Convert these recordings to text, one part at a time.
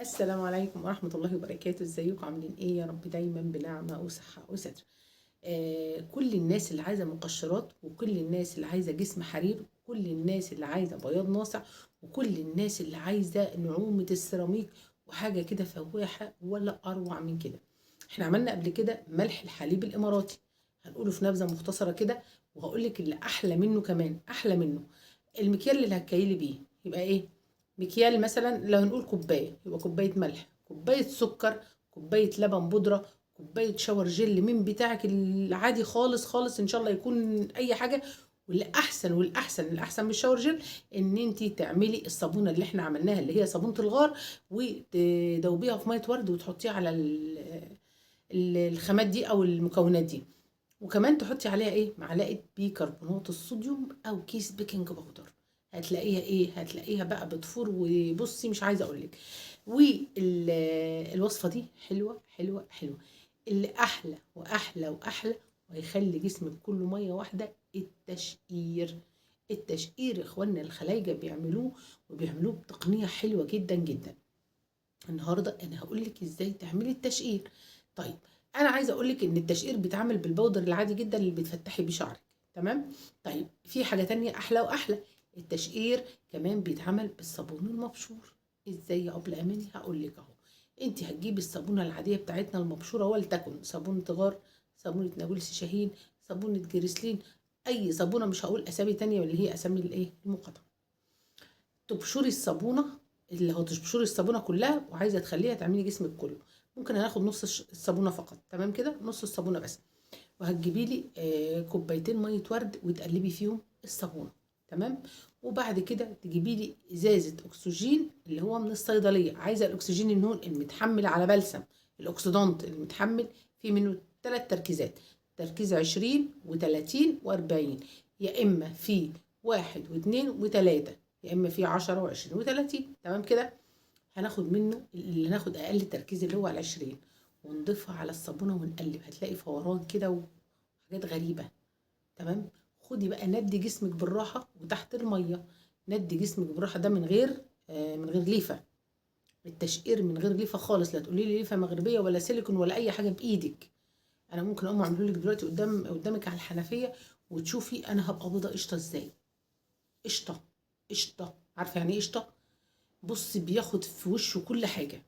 السلام عليكم ورحمة الله وبركاته. ازيكم عاملين ايه؟ يا رب دايما بنعمة وصحة وستر. كل الناس اللي عايزة مقشرات، وكل الناس اللي عايزة جسم حرير، وكل الناس اللي عايزة بياض ناصع، وكل الناس اللي عايزة نعومة السيراميك وحاجة كده فواحة ولا أروع من كده. احنا عملنا قبل كده ملح الحليب الإماراتي، هنقوله في نبذة مختصرة كده، وهقولك اللي أحلى منه كمان، أحلى منه المكيال اللي هتكيلي بيه يبقى ايه؟ مكيال مثلا لو هنقول كوباية، يبقى كوباية ملح، كوباية سكر، كوباية لبن بودره، كوباية shower gel من بتاعك العادي خالص خالص، ان شاء الله يكون اي حاجة. والاحسن والاحسن الاحسن من ال shower gel ان انت تعملي الصابونه اللي احنا عملناها اللي هي صابونه الغار، وتدوبيها في مية ورد وتحطيها على الخامات دي او المكونات دي، وكمان تحطي عليها ايه؟ معلقه بيكربونات الصوديوم او كيس baking powder. هتلاقيها ايه؟ هتلاقيها بقى بتفور. وبصي مش عايزه اقولك، والوصفه دي حلوة حلوة حلوة، اللي احلى واحلى واحلى وهيخلي جسمك كله مية واحدة. التشقير، التشقير يا اخوانا الخلايجه بيعملوه، وبيعملوه بتقنية حلوة جدا جدا. النهارده انا هقولك ازاي تعملي التشقير. طيب انا عايزه اقولك ان التشقير بيتعمل بال powder العادي جدا اللي بتفتحي بيه شعرك، تمام؟ طيب في حاجة تانية احلى واحلى، التشقير كمان بيتعمل بالصابون المبشور. ازاي يا ابله اماني؟ هقول لك اهو. انت هتجيبي الصابونه العادية بتاعتنا المبشوره، ولتكن صابونه غار، صابونه نابلس شاهين، صابونه جريسلين، اي صابونه، مش هقول اسامي تانية اللي هي اسامي الايه المقاطعة. تبشري الصابونه، اللي هو تبشري الصابونه كلها، وعايزه تخليها تعملي جسمك كله، ممكن هناخد نص الصابونه فقط، تمام كده؟ نص الصابونه بس. وهتجيبي لي كوبايتين مية ورد وتقلبي فيهم الصابونه، تمام؟ وبعد كده تجيبي لي ازازة اكسجين اللي هو من الصيدلية، عايزه الاكسجين النون المتحمل على بلسم، ال oxidant المتحمل، في منه 3 تركيزات، تركيز 20 و30 و40، يا اما في 1 و2 و3، يا اما في 10 و20 و30، تمام كده؟ هناخد منه اللي هناخد اقل تركيز اللي هو على 20، ونضيفها على الصابونه ونقلب، هتلاقي فوران كده وحاجات غريبة، تمام؟ خدي بقى ندي جسمك بالراحة وتحت المية، ندي جسمك بالراحة، ده من غير ليفه، التشقير من غير ليفه خالص، لا تقولي لي ليفه مغربية ولا سيليكون ولا اي حاجة، بايدك. انا ممكن اقوم اعمله لك دلوقتي قدامك على الحنفية وتشوفي انا هبقى بيضة قشطه ازاي. قشطه قشطه، عارفه يعني ايه قشطه؟ بصي بياخد في وشه كل حاجة،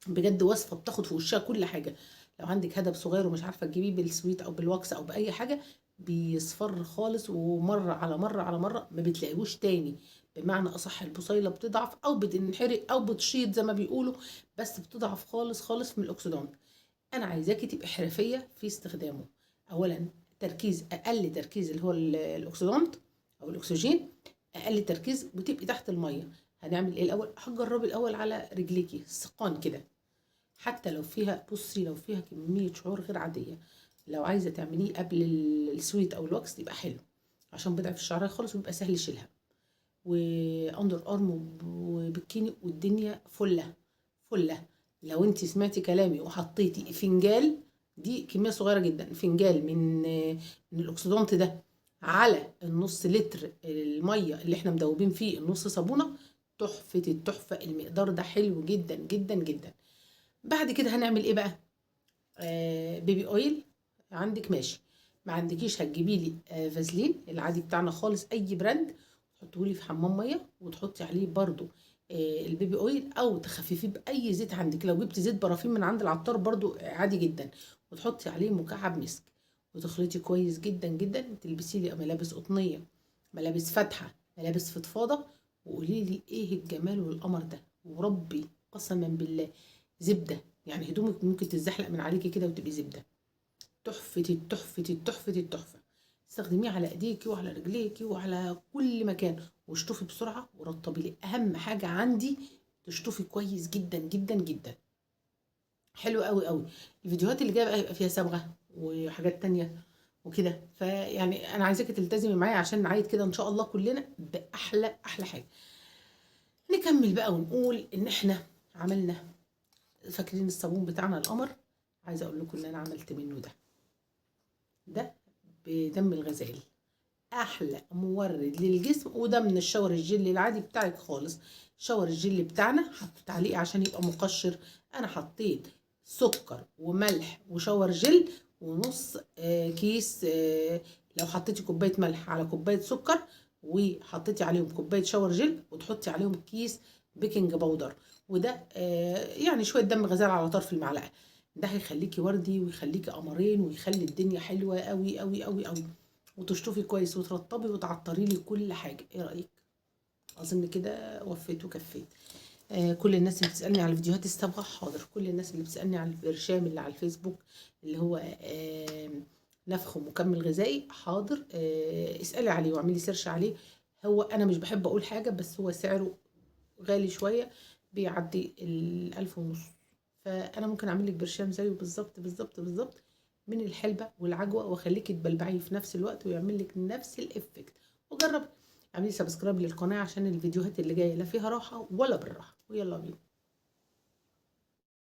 بجد وصفه بتاخد في وشها كل حاجة. لو عندك هدب صغير ومش عارفه تجيبيه بال sweet او بال wax او باي حاجة، بيصفر خالص، ومرة على مرة على مرة ما بتلاقيهوش تاني. بمعنى اصح البصيله بتضعف او بتنحرق او بتشيط زي ما بيقولوا، بس بتضعف خالص خالص من ال oxidant. انا عايزاكي تبقي حرفية في استخدامه. اولا تركيز، اقل تركيز اللي هو ال oxidant او الاكسجين، اقل تركيز، وتبقي تحت المية. هنعمل ايه الاول؟ هتجربي الاول على رجليكي السقان كده، حتى لو فيها، بصي لو فيها كمية شعور غير عادية، لو عايزه تعمليه قبل ال sweet او ال wax يبقى حلو، عشان بيضعف الشعرية خالص وبيبقى سهل يشيلها. و underarm وبكيني والدنيا فله فله. لو انت سمعتي كلامي وحطيتي فنجال، دي كمية صغيرة جدا، فنجال من ال oxidant ده على النص لتر المية اللي احنا مدوبين فيه النص صابونه، تحفة التحفة. المقدار ده حلو جدا جدا جدا. بعد كده هنعمل ايه بقى؟ baby oil عندك ماشي، ما عندكيش هتجيبي لي فازلين العادي بتاعنا خالص، اي brand، تحطيه لي في حمام مية وتحطي عليه برده ال baby oil، او تخففيه باي زيت عندك. لو جبتي زيت برافين من عند العطار برده عادي جدا، وتحطي عليه مكعب مسك وتخلطي كويس جدا جدا. تلبسي لي ملابس قطنيه، ملابس فاتحة، ملابس فضفاضة، وقولي لي ايه الجمال والقمر ده. وربي قسما بالله زبدة، يعني هدومك ممكن تتزحلق من عليكي كده وتبقي زبدة. تحفة التحفة التحفة التحفة. استخدميه على ايديكي وعلى رجليكي وعلى كل مكان، واشطفي بسرعة ورطبي لي. اهم حاجة عندي تشطفي كويس جدا جدا جدا. حلو قوي قوي. الفيديوهات اللي جاية بقى هيبقى فيها صبغة وحاجات تانية وكده، فيعني انا عايزاكي تلتزمي معايا عشان نعيد كده ان شاء الله كلنا باحلى احلى حاجة. نكمل بقى ونقول ان احنا عملنا، فاكرين الصابون بتاعنا القمر؟ عايزه اقول لكم ان انا عملت منه ده بدم الغزال، احلى مورد للجسم، وده من الشاور الجل العادي بتاعك خالص. shower ال gel بتاعنا. حطيت عليه عشان يبقى مقشر، انا حطيت سكر وملح و shower gel ونص كيس. لو حطيتي كوباية ملح على كوباية سكر وحطيتي عليهم كوباية shower gel وتحطي عليهم كيس baking powder، وده يعني شوية دم غزال على طرف المعلقة، ده هيخليكي وردي ويخليكي قمرين ويخلي الدنيا حلوة قوي قوي قوي قوي، وتشطفي كويس وترطبي وتعطري لي كل حاجة. ايه رايك؟ اظن كده وفيت وكفيت. كل الناس اللي بتسالني على الفيديوهات السابقة حاضر، كل الناس اللي بتسالني على البرشام اللي على الفيسبوك اللي هو نفخ ومكمل غذائي حاضر، اسالي عليه واعملي search عليه. هو انا مش بحب اقول حاجة، بس هو سعره غالي شوية، بيعدي 1500، فانا ممكن اعمل لك برشام زيه بالظبط بالظبط بالظبط من الحلبة والعجوه، واخليكي تبلبعيه في نفس الوقت ويعمل لك نفس ال effect. وجربي، اعملي subscribe للقناة عشان الفيديوهات اللي جاية لا فيها راحة ولا بالراحة. ويلا بينا.